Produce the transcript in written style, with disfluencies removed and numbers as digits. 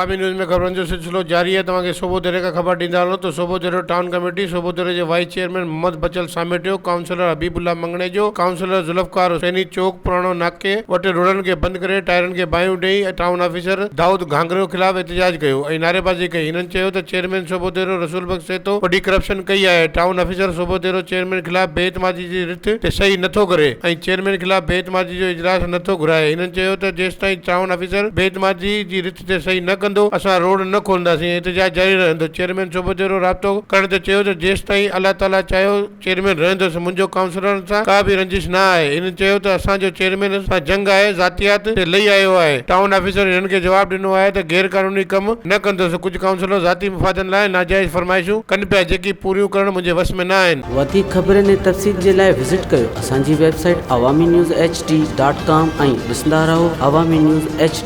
عوامي news ۾ خبرن جو سلسلو جاري آهي توهان کي صوبو دري کان خبر ڏيندا هلون ته صوبو درو ٽائون ڪميٽي صوبو دري جي vice chairman Muhammad Bachal Sameto councillor Habib Ullah Mangnejo councillor Zulfiqar Hussaini چوڪ پراڻو ناڪي وٽ روڊن کي بند ڪري ٽائرن کي باهيون ڏئي ٽائون آفيسر دائود گهانگهرو خلاف احتجاج ڪيو ۽ نعريبازي ڪئي هنن چيو ته چيئرمين صوبو درو رسول بخش سهتو وڏي ڪرپشن ڪئي آهي ٽائون آفيسر صوبو درو چيئرمين خلاف بي اعتمادي جي رٿ تي صحيح نٿو ڪري ۽ چيئرمين خلاف بي اعتمادي جو اجلاس نٿو گهرائي هنن چيو ته جيستائين ٽائون آفيسر بي اعتمادي جي رٿ تي صحيح نه ڪندو اسان روڊ نه کولنداسين ۽ احتجاج جاري رهندو چيئرمين صوڀوديرو رابطو ڪرڻ تي چيو ته جيستائين الله تعالي چاهيو چيئرمين رهندس منهنجو ڪائونسلرن سان ڪا به رنجش نه آهي هنن چيو ته اسان جو چيئرمين سان جنگ آهي ذاتيات تي لهي آيو آهي ٽائون آفيسر هنن کي جواب ڏنو آهي ته غير قانوني ڪم نه ڪندس ڪجهه ڪائونسلر ذاتي مفادن لاء ناجائز فرمائشون ڪن پيا جيڪي پوريون ڪرڻ منهنجي وس ۾ نه آهن. وڌيڪ خبرن ۽ تفصيل جي لاء وزٽ ڪيو اسان جي website Awami news H D dot com ۽ ڏسندا رهو عوامي نيوز ايڇ ڊي.